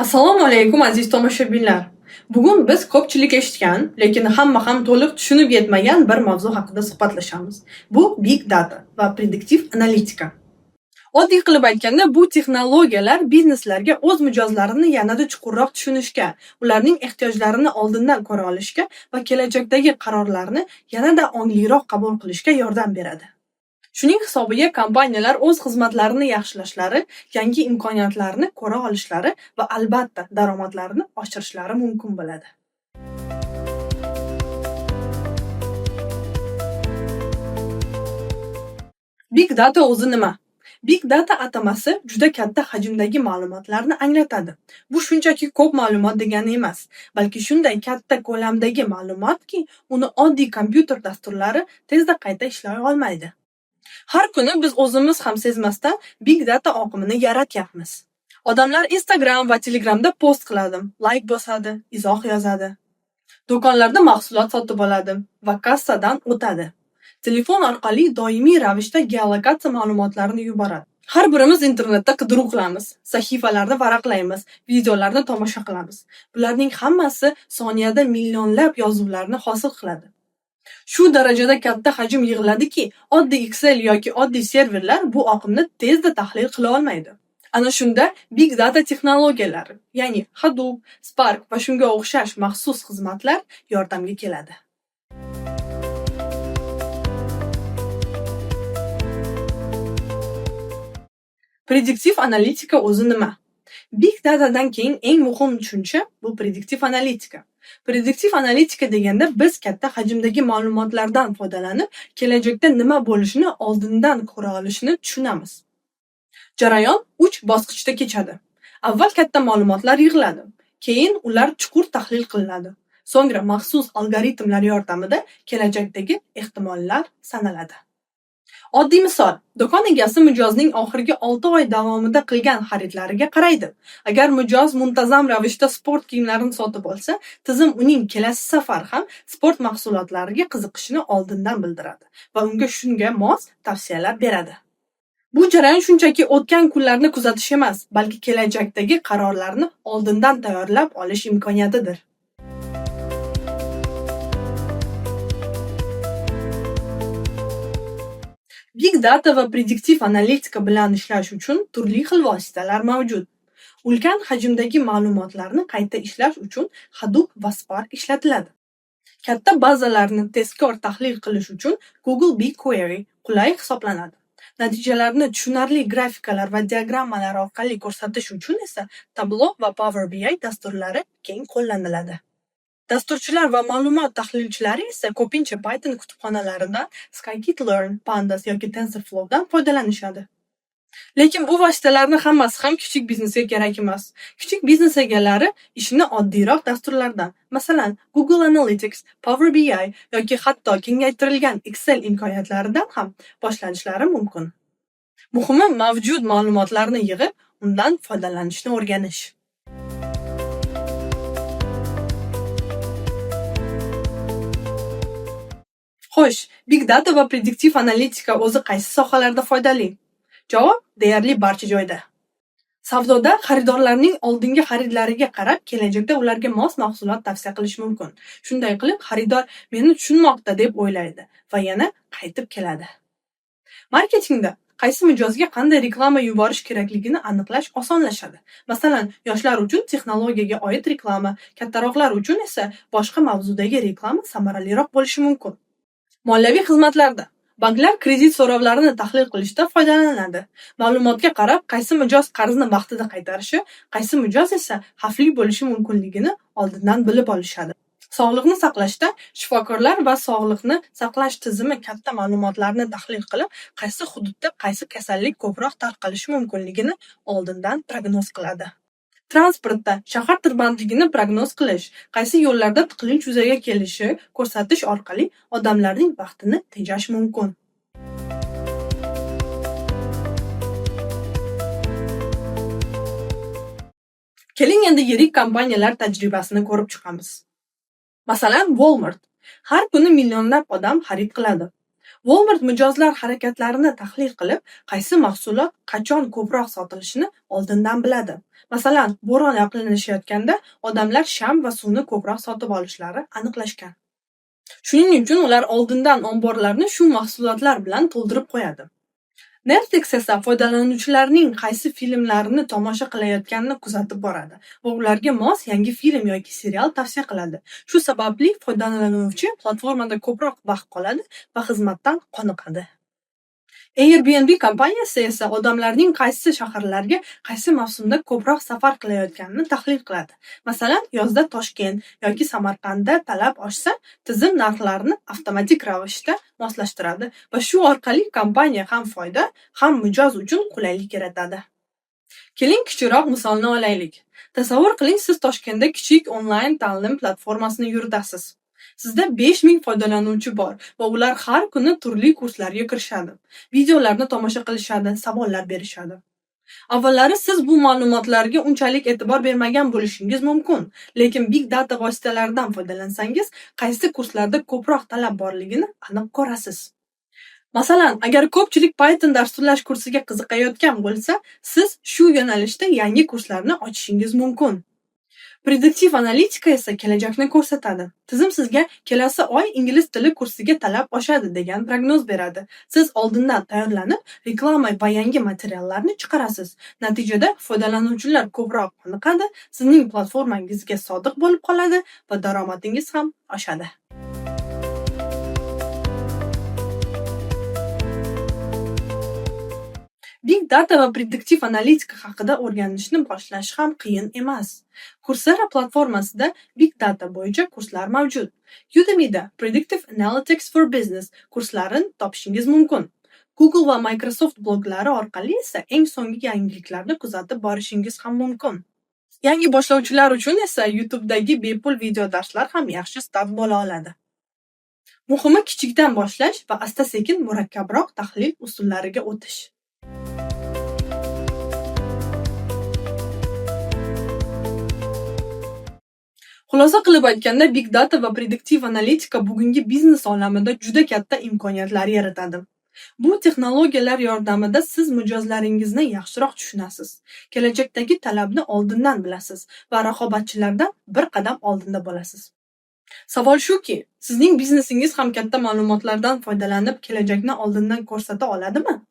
Assalomu alaykum, aziz tomoshabinlar. Bugun biz ko'pchilik eshitgan, lekin hamma ham to'liq tushunib yetmagan bir mavzu haqida suhbatlashamiz. Bu Big Data va prediktiv analitika. Oddiy qilib aytganda, bu texnologiyalar bizneslarga o'z mijozlarini yanada chuqurroq tushunishga, ularning ehtiyojlarini oldindan ko'ra olishga va kelajakdagi qarorlarni yanada ongliroq qabul qilishga yordam beradi. Shuning hisobiga kompaniyalar o'z xizmatlarini yaxshilashlari, yangi imkoniyatlarni ko'ra olishlari va albatta daromadlarini oshirishlari mumkin bo'ladi. Big Data o'zi nima? Big Data atamasi juda katta hajmdagi ma'lumotlarni anglatadi. Bu shunchaki ko'p ma'lumot degani emas, balki shunday katta ko'lamdagi ma'lumotki, uni oddiy kompyuter dasturlari tezda qayta ishlay olmaydi. Har kuni biz o'zimiz ham sezmasdan Big Data oqimini yaratyapmiz. Odamlar Instagram va Telegramda post qiladi, layk bosadi, izoh yozadi. Do'konlarda mahsulot sotib oladi va kassadan o'tadi. Telefon orqali doimiy ravishda geolokatsiya ma'lumotlarini yuboradi. Har birimiz internetda qidiruv qilamiz, sahifalarni varaqlaymiz, videolarni tomosha qilamiz. Bularning hammasi soniyada millionlab yozuvlarni hosil qiladi. Shu darajada katta hajm yig'iladiki, oddiy Excel yoki oddiy serverlar bu oqimni tezda tahlil qila olmaydi. Ana shunda Big Data texnologiyalari, ya'ni Hadoop, Spark va shunga o'xshash maxsus xizmatlar yordamga keladi. Prediktiv analitika o'zi nima? Big Data'dan keyin eng muhim tushuncha bu prediktiv analitika. Prediktiv analitika deganda biz katta hajmdagi ma'lumotlardan foydalanib, kelajakda nima bo'lishini oldindan ko'ra olishni tushunamiz. Jarayon 3 bosqichda kechadi. Avval katta ma'lumotlar yig'iladi, keyin ular chuqur tahlil qilinadi. So'ngra maxsus algoritmlar yordamida kelajakdagi ehtimollar sanaladi. Oddiy misol, do'kon egasi mijozning oxirgi 6 oy davomida qilgan xaridlariga qaraydi. Agar mijoz muntazam ravishda sport kiyimlarini sotib olsa, tizim uning kelasi safar ham sport mahsulotlariga qiziqishini oldindan bildiradi va unga shunga mos tavsiyalar beradi. Bu jarayon shunchaki o'tgan kunlarni kuzatish emas, balki kelajakdagi qarorlarni oldindan tayyorlab olish imkoniyatidir. Big Data va prediktiv analitika bilan ishlash uchun turli xil vositalar mavjud. Ulkan hajmdagi ma'lumotlarni qayta ishlash uchun Hadoop va Spark ishlatiladi. Katta bazalarni tezkor tahlil qilish uchun Google BigQuery qulay hisoblanadi. Natijalarni tushunarli grafikalar va diagrammalar orqali ko'rsatish uchun esa Tableau va Power BI dasturlari keng qo'llaniladi. Dasturchilar va ma'lumot tahlilchilari esa ko'pincha Python kutubxonalaridan Scikit-learn, Pandas yoki TensorFlow'dan foydalanishadi. Lekin bu vositalarning hammasi ham kichik biznesga kerak emas. Kichik biznes egalari ishini oddiyroq dasturlardan, masalan, Google Analytics, Power BI yoki hatto kengaytirilgan Excel imkoniyatlaridan ham boshlanishlari mumkin. Muhimi mavjud ma'lumotlarni yig'ib, undan foydalanishni o'rganish. Xo'sh, Big Data va prediktiv analitika o'zi qaysi sohalarda foydali? Javob deyarli barcha joyda. Savdoda xaridorlarning oldingi xaridlariga qarab kelajakda ularga mos mahsulot tavsiya qilish mumkin. Shunday qilib, xaridor meni tushunmoqda deb o'ylaydi va yana qaytib keladi. Marketingda qaysi mijozga qanday reklama yuborish kerakligini aniqlash osonlashadi. Masalan, yoshlar uchun texnologiyaga oid reklama, kattaroqlar uchun esa boshqa mavzudagi reklama samaraliroq bo'lishi mumkin. Moliyaviy xizmatlarda banklar kredit so'rovlarini tahlil qilishda foydalanadi. Ma'lumotga qarab qaysi mijoz qarzni vaqtida qaytarishi, qaysi mijoz esa xavfli bo'lishi mumkinligini oldindan bilib olishadi. Sog'liqni saqlashda shifokorlar va sog'liqni saqlash tizimi katta ma'lumotlarni tahlil qilib, qaysi hududda qaysi kasallik ko'proq tarqalishi mumkinligini oldindan prognoz qiladi. Transportda shahar tirbandligini prognoz qilish, qaysi yo'llarda tiqilinch yuzaga kelishi ko'rsatish orqali odamlarning vaqtini tejash mumkin. Keling endi yirik kompaniyalar tajribasini ko'rib chiqamiz. Masalan, Walmart. Har kuni millionlab odam xarid qiladi. Walmart mijozlar harakatlarini tahlil qilib, qaysi mahsulot qachon ko'proq sotilishini oldindan biladi. Masalan, bo'ron yaqinlashayotganda odamlar sham va suvni ko'proq sotib olishlari aniqlashgan. Shuning uchun ular oldindan omborlarni shu mahsulotlar bilan to'ldirib qo'yadi. Netflix esa foydalanuvchilarning qaysi filmlarni tomosha qilayotganini kuzatib boradi va ularga mos yangi film yoki serial tavsiya qiladi. Shu sababli foydalanuvchi platformada ko'proq vaqt qoladi va xizmatdan qoniqadi. Airbnb kompaniyasi esa odamlarning qaysi shaharlarga qaysi mavsumda ko'proq safar qilayotganini tahlil qiladi. Masalan, yozda Toshkent yoki Samarqandda talab oshsa, tizim narxlarni avtomatik ravishda moslashtiradi va shu orqali kompaniya ham foyda, ham mijoz uchun qulaylik yaratadi. Keling, kichikroq misolni olaylik. Tasavvur qiling, siz Toshkentda kichik onlayn ta'lim platformasini yuritasiz. Sizda 5000 foydalanuvchi bor va ular har kuni turli kurslarga kirishadi. Videolarni tomosha qilishadi, savollar berishadi. Avvallari siz bu ma'lumotlarga unchalik e'tibor bermagan bo'lishingiz mumkin, lekin big data vositalaridan foydalansangiz, qaysi kurslarda ko'proq talab borligini aniq ko'rasiz. Masalan, agar ko'pchilik Python dasturlash kursiga qiziqayotgan bo'lsa, siz shu yo'nalishda yangi kurslarni ochishingiz mumkin. Prediktiv analitika esa kelajakni ko'rsatadi. Tizim sizga kelasi oy ingliz tili kursiga talab oshadi degan prognoz beradi. Siz oldindan tayyorlanib, reklama va yangi materiallarni chiqarasiz. Natijada foydalanuvchilar ko'proq qoniqadi, sizning platformangizga sodiq bo'lib qoladi va daromadingiz ham oshadi. Big data va prediktiv analitika haqida o'rganishni boshlash ham qiyin emas. Coursera platformasida Big data bo'yicha kurslar mavjud. Udemy'da Predictive Analytics for Business kurslarini topishingiz mumkin. Google va Microsoft bloglari orqali esa eng so'nggi yangiliklarni kuzatib borishingiz ham mumkin. Yangi boshlovchilar uchun esa YouTube'dagi bepul video darslar ham yaxshi start bo'la oladi. Muhimi, kichikdan boshlash va asta-sekin murakkabroq tahlil usullariga o'tish. Xulosa qilib aytganda, big data va prediktiv analitika bugungi biznes olamida juda katta imkoniyatlar yaratadi. Bu texnologiyalar yordamida siz mijozlaringizni yaxshiroq tushunasiz, kelajakdagi talabni oldindan bilasiz va raqobatchilardan bir qadam oldinda bo'lasiz. Savol shuki, sizning biznesingiz ham katta ma'lumotlardan foydalanib, kelajakni oldindan ko'rsata oladimi?